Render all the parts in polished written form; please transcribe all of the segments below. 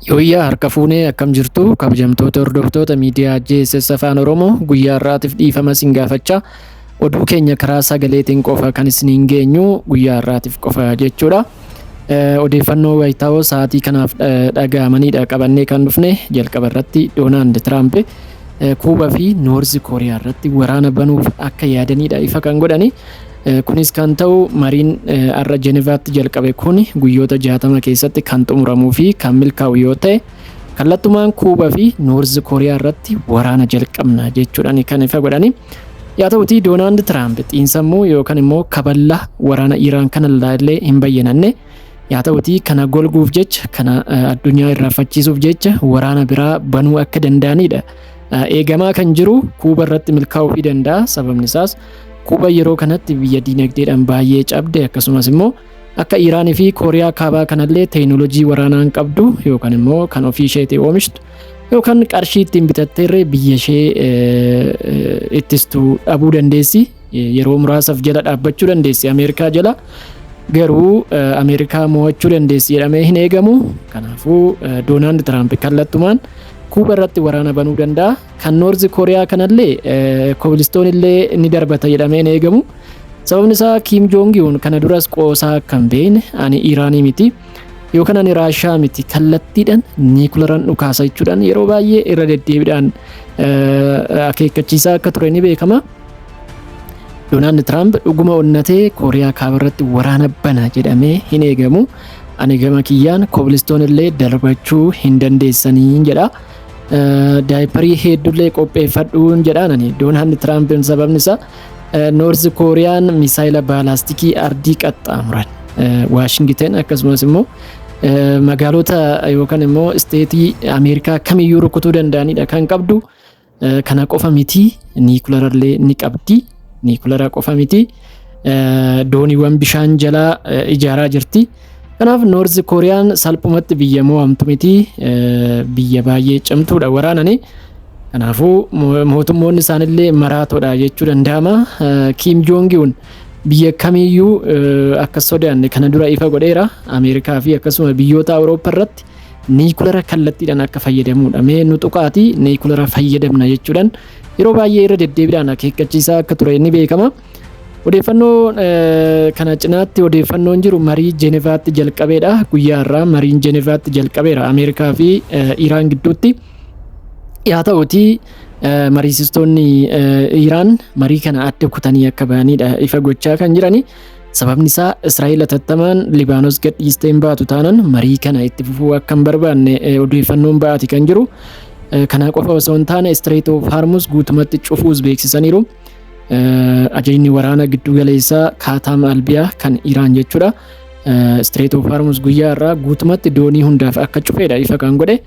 Yooyyaa harka fuunee, akkam jirtu kabajamtoota hordoftoota miidiyaa JSS Afaan Oromoo? Guyyaa har'aatiif dhiifama isin gaafachaa, oduu keenya karaa sagaleetiin qofa kan isiniin geenyu guyyaa har'aatiif qofa jechuudha. Odeeffannoo wayitaawoo sa'aatii kanaaf dhaga'amanidha qabannee kan dhufne. Jalqaba irratti Doonaald Tiraamp Kuuba fi Noorzi Kooriyaa irratti waraana banuuf akka yaadanidha ifa kan godhani. Kunis kan ta'u mariin har'a Jenevaatti jalqabe kun guyyoota 60 keessatti kan xumuramuu fi kan milkaa'u yoo ta'e, kallattumaan Kuuba fi Noorzi Kooriyaa irratti waraana jalqabna jechuudhaan kan ifa godhani. Yaa ta'utii, Doonaald Tiraamp xiinsammuu yookaan immoo kaballa waraana Iraan kana illee hin bayyananne. Yaa ta'utii, kana golguuf jecha, kana addunyaa irraanfachiisuuf jecha waraana biraa banuu akka danda'anidha eegamaa kan jiru. Kuuba irratti milkaa'uu fi danda'a. Sababni isaas Kuuba yeroo kanatti biyya diinagdeedhaan baay'ee cabde, akkasumas immoo akka Iraanii fi Kooriyaa Kaabaa kanallee teekinooloojii waraanaa hin qabdu, yookaan immoo kan ofii isheetii oomishtu yookaan qarshii ittiin bitatteerree biyya ishee ittistuu dhabuu dandeessi. Yeroo muraasaaf jala dhaabbachuu dandeessi Ameerikaa jala. Garuu Ameerikaa mo'achuu dandeessi jedhamee hin eegamu. Kanaafuu Doonaald Tiraamp kallattumaan Kuuba irratti waraana banuu danda'a. Kan Noorzi Kooriyaa kanallee kobilistoon illee ni darbata jedhamee hin eegamu. Sababni isaa Kiim Joongi Un kana duras qoosaa akka hin beekne, ani Iraanii miti yookaan ani Raashaa miti, kallattiidhaan niikularan dhukaasa jechuudhaan yeroo baay'ee irra deddeebiidhaan akeekkachiisaa akka ture ni beekama. Doonaald Tiraamp dhuguma onnatee Kooriyaa Kaaba irratti waraana bana jedhamee hin eegamu. Ani gama kiyyaan kobilistoon illee darbachuu hin dandeessanii jedha. Daayiparii hedduullee qopheeffadhuun jedhaan ani Doonaald Tiraampiin. Sababni isaa Noorzi Kooriyaan misaayila baalaastikii ardii qaxxaamuran Waashingiten akkasumas immoo magaalota yookaan immoo isteetii Ameerikaa kamiyyuu rukutuu danda'anidha kan qabdu. Kana qofa miti, niikularallee ni qabdi. Niikulara qofa miti, dooniiwwan bishaan jalaa ijaaraa jirti. Kanaaf Noorzi Kooriyaan salphumatti biyya mo'amtu miti, biyya baay'ee cimtuudha waraanani. Kanaafuu mootummoonni isaanillee maraatoodha jechuu danda'ama. Kiim Joongi Un biyya kamiyyuu akka sodaanne kana dura ifa godheera. Ameerikaa fi akkasuma biyyoota Awurooppaa irratti niikulara kallattiidhaan akka fayyadamuudha. Mee nu tuqaati niikulara fayyadamna jechuudhaan yeroo baay'ee irra deddeebiidhaan akeekkachiisaa akka ture ni beekama. Odeeffannoo kana cinaatti odeeffannoon jiru marii Jenevaatti jalqabeedha. Guyyaa har'aa mariin Jenevaatti jalqabeera Ameerikaa fi Iraan gidduutti. Yaa ta'utii, mariisistoonni Iraan marii kana adda kutanii akka bahanidha ifa gochaa kan jirani. Sababni isaa Israa'el atattamaan Libaanos gadhiistee hin baatu taanan marii kana itti fufuu akka hin barbaanne odeeffannoon ba'aati kan jiru. Kana qofa osoo hin taane, Strait of Hormuz guutumatti cufuus beeksisaniiru. Ajajni waraana giddu galeessaa Kaatam Albiyaa kan Iraan jechuudha. Strait of Hormuz guyyaa irraa guutumatti doonii hundaaf akka cufedha ifa kan godhe.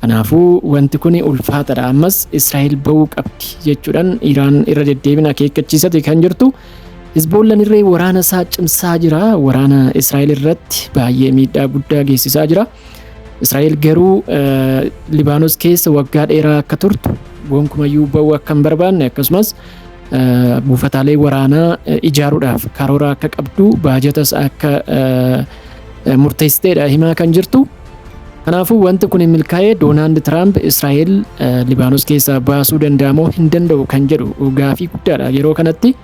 Kanaafuu wanti kun ulfaataadha. Ammas Israa'el ba'uu qabdi jechuudhaan Iraan irra deddeebiin akeekkachiisate kan jirtu. Hizboollaan irree waraana isaa cimsaa jira. Waraana Israa'el irratti baay'ee miidhaa guddaa geessisaa jira. Israa'el garuu Libaanos keessa waggaa dheeraa akka turtu gonkumayyuu ba'uu akka hin barbaanne, akkasumas buufataalee waraanaa ijaaruudhaaf karoora akka qabdu, baajatas akka murteessiteedha himaa kan jirtu. Kanaafuu wanti kun milkaa'ee Doonaald Tiraamp Israa'el Libaanos keessaa baasuu danda'amoo hin danda'u kan jedhu gaafii guddaadha yeroo kanatti.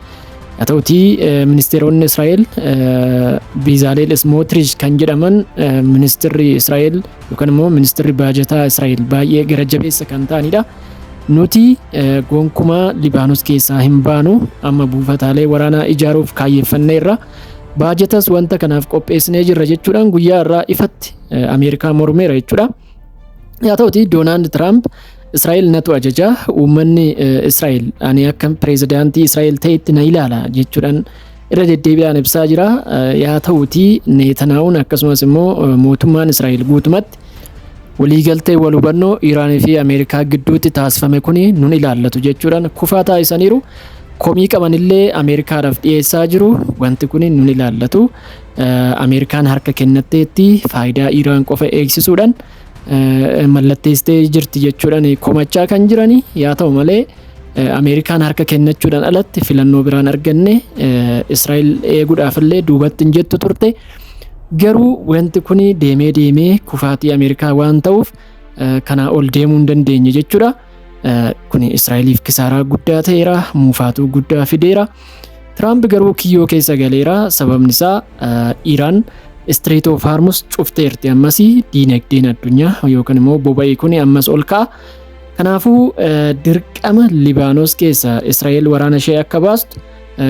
Haa ta'utii, ministeeronni Israa'el Biizaaleel Smootrish kan jedhaman, ministeerri Israa'el yookaan immoo ministeerri baajataa Israa'el baay'ee gara jabeessa kan ta'anidha. Nuti gonkumaa Libaanos keessaa hin baanu, amma buufataalee waraanaa ijaaruuf kaayyeeffanneerra. Baajatas wanta kanaaf qopheessinee jirra jechuudhaan guyyaa irraa ifatti Ameerikaa mormeera jechuudha. Haa ta'utii, Doonaald Tiraamp Israa'el natu ajaja, uummanni Israa'el ani akka pireezidaantii Israa'el ta'etti na ilaala jechuudhaan irra deddeebi'aan ibsaa jira. Yaa ta'utii, Neetanaa'uun akkasumas immoo mootummaan Israa'el guutumatti waliigaltee wal hubannoo Iraanii fi Ameerikaa gidduutti taasifame kuni nun ilaallatu jechuudhaan kufaa taasisaniiru. Komii qabanillee Ameerikaadhaaf dhiyeessaa jiru. Wanti kun nun ilaallatu. Ameerikaan harka kennatteetti, faayidaa Iraan qofa eegsisuudhaan mallatteessitee jirti jechuudhaan komachaa kan jirani. Yaa ta'u malee, Ameerikaan harka kennachuudhaan alatti filannoo biraan arganne, Israa'el eeguudhaaf illee duubatti hin jettu turte. Garuu wanti kun deemee deemee kufaatii Ameerikaa waan ta'uuf kanaa ol deemuu hin dandeenye jechuudha. Kun Israa'eliif kisaaraa guddaa ta'eera, muufaatuu guddaa fideera. Tiraamp garuu kiyyoo keessa galeera. Sababni isaa Iraan Strait of Hormuz cufteerti, ammas diinagdeen addunyaa yookaan immoo boba'i kun ammas ol ka'a. Kanaafuu dirqama Libaanos keessa Israa'el waraana ishee akka baastu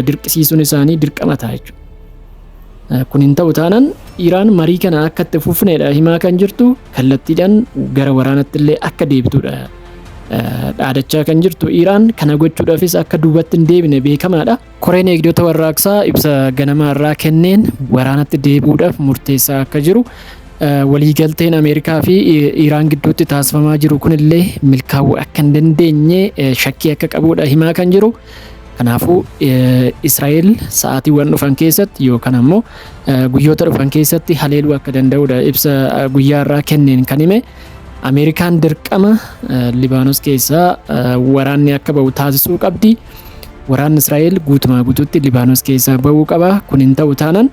dirqisiisuun isaanii dirqama ta'a jechuudha. Kun hin ta'u taanaan Iraan marii kana akka itti fufneedha himaa kan jirtu, kallattiidhaan gara waraanatti illee akka deebitudha dhaadachaa kan jirtu Iraan. Kana gochuudhaafis akka duubatti hin deebine beekamaadha. Koreen eegdota warraaqsaa ibsa ganamaa irraa kenneen waraanatti deebi'uudhaaf murteessaa akka jiru, waliigalteen Ameerikaa fi Iraan gidduutti taasifamaa jiru kunillee milkaa'uu akka hin dandeenye shakkii akka qabudha himaa kan jiru. Kanaafuu Israa'el sa'aatiiwwan dhufan keessatti yookaan ammoo guyyoota dhufan keessatti haleeluu akka danda'udha ibsa guyyaa irraa kenneen kan hime. Ameerikaan dirqama Libaanos keessaa waraanni akka ba'u taasisuu qabdi. Waraanni Israa'el guutumaa guutuutti Libaanos keessaa ba'uu qaba. Kun hin ta'u taanaan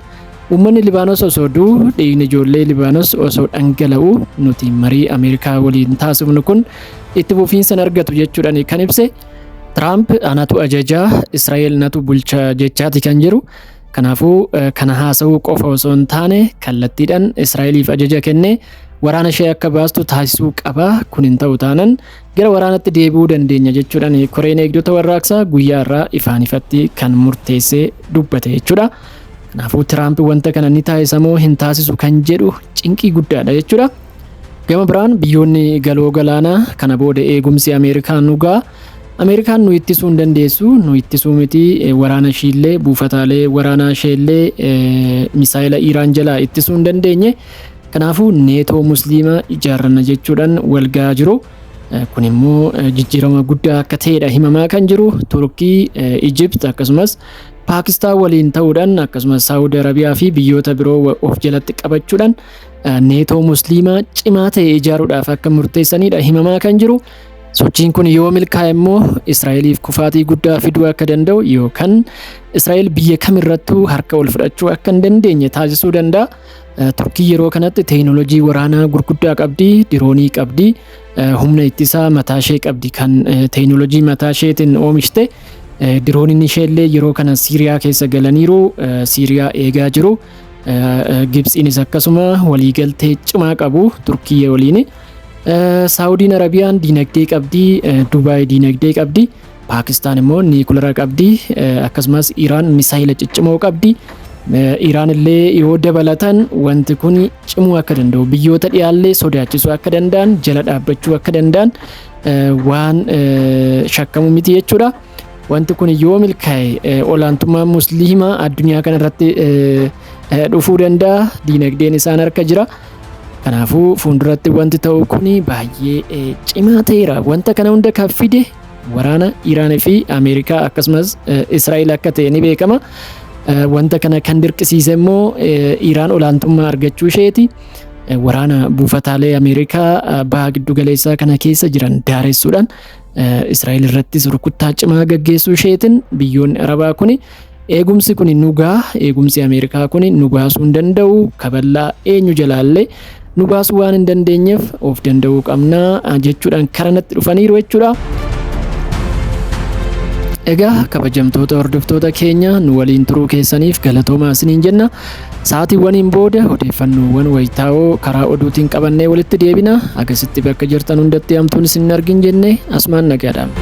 uummanni Libaanos osoo du'u, dhiigni ijoollee Libaanos osoo dhangala'u, nuti marii Ameerikaa waliin taasifnu kun itti fufiinsa argatu jechuudhaan kan ibse. Tiraamp anatu ajajaa, Israa'el natu bulcha jechaati kan jiru. Kanaafuu kana haasa'uu qofa osoo hin taane kallattiidhaan Israa'eliif ajaja kennee waraana ishee akka baastu taasisuu qaba. Kun hin ta'u taanaan gara waraanatti deebi'uu dandeenya jechuudhaan koreen eegdota warraaqsaa guyyaa irraa ifaan ifatti kan murteessee dubbate jechuudha. Kanaafuu Tiraamp wanta kana ni taasisa moo hin taasisu kan jedhu cinqii guddaadha jechuudha. Gama biraan biyyoonni galoo galaanaa kana booda eegumsi Ameerikaa nu ga'a. Ameerikaan nu ittisuu hin dandeessu, nu ittisuu miti, waraana ishiillee, buufataalee waraanaa isheellee misaayila Iraan jalaa ittisuu hin dandeenye. Kanaafuu neetoo musliimaa ijaarranna jechuudhaan wal gahaa jiru. Kun immoo jijjiirama guddaa akka ta'edha himamaa kan jiru. Turkii, Ijipt akkasumas Paakistaan waliin ta'uudhaan, akkasumas Saawudi Arabiyaa fi biyyoota biroo of jalatti qabachuudhaan neetoo musliimaa cimaa ta'e ijaaruudhaaf akka murteessanidha himamaa kan jiru. Sochiin kun yoo milkaa'e immoo Israa'eliif kufaatii guddaa fiduu akka danda'u yookaan Israa'el biyya kamirrattuu harka ol fudhachuu akka hin dandeenye taasisuu danda'a. Turkii yeroo kanatti teekinooloojii waraanaa gurguddaa qabdi, diroonii qabdi, humna ittisaa mataa ishee qabdi kan teekinooloojii mataa isheetiin oomishte. Dirooniin ishee illee yeroo kana Siiriyaa keessa galaniiru, Siiriyaa eegaa jiru. Gibxiinis akkasuma waliigaltee cimaa qabu Turkii waliin. Saawudiin Arabiyaan diinagdee qabdi, Dubaay diinagdee qabdi, Paakistaan immoo niikulara qabdi, akkasumas Iraan misaayila ciccimoo qabdi. Iraan illee yoo dabalatan wanti kun cimuu akka danda'u, biyyoota dhiyaallee sodaachisuu akka danda'an, jala dhaabbachuu akka danda'an waan shakkamu miti jechuudha. Wanti kun yoo milkaa'e olaantummaan musliimaa addunyaa kana irratti dhufuu danda'a. Diinagdeen isaan harka jira. Kanaafuu fuulduratti wanti ta'u kun baay'ee cimaa ta'eera. Wanta kana hunda kan fide waraana Iraanii fi Ameerikaa akkasumas Israa'el akka ta'e ni beekama. Wanta kana kan dirqisiise immoo Iraan olaantummaa argachuu isheeti. Waraana buufataalee Ameerikaa baha giddu galeessaa kana keessa jiran daaressuudhaan Israa'el irrattis rukuttaa cimaa gaggeessuu isheetiin biyyoonni Arabaa kun eegumsi kun nu gaha, eegumsi Ameerikaa kun nu baasuu hin danda'u, kaballaa eenyu jalaallee nu baasuu waan hin dandeenyeef of danda'uu qabnaa jechuudhaan karanatti dhufaniiru jechuudha. Egaa kabajamtoota hordoftoota keenya, nu waliin turuu keessaniif galatoomaa isiniin jenna. Sa'aatiiwwaniin booda odeeffannoowwan wayitaa'oo karaa oduutiin qabannee walitti deebina. Agasitti bakka jirtan hundatti hamtuun isin hin argin jenne asumaan nagaadhaan.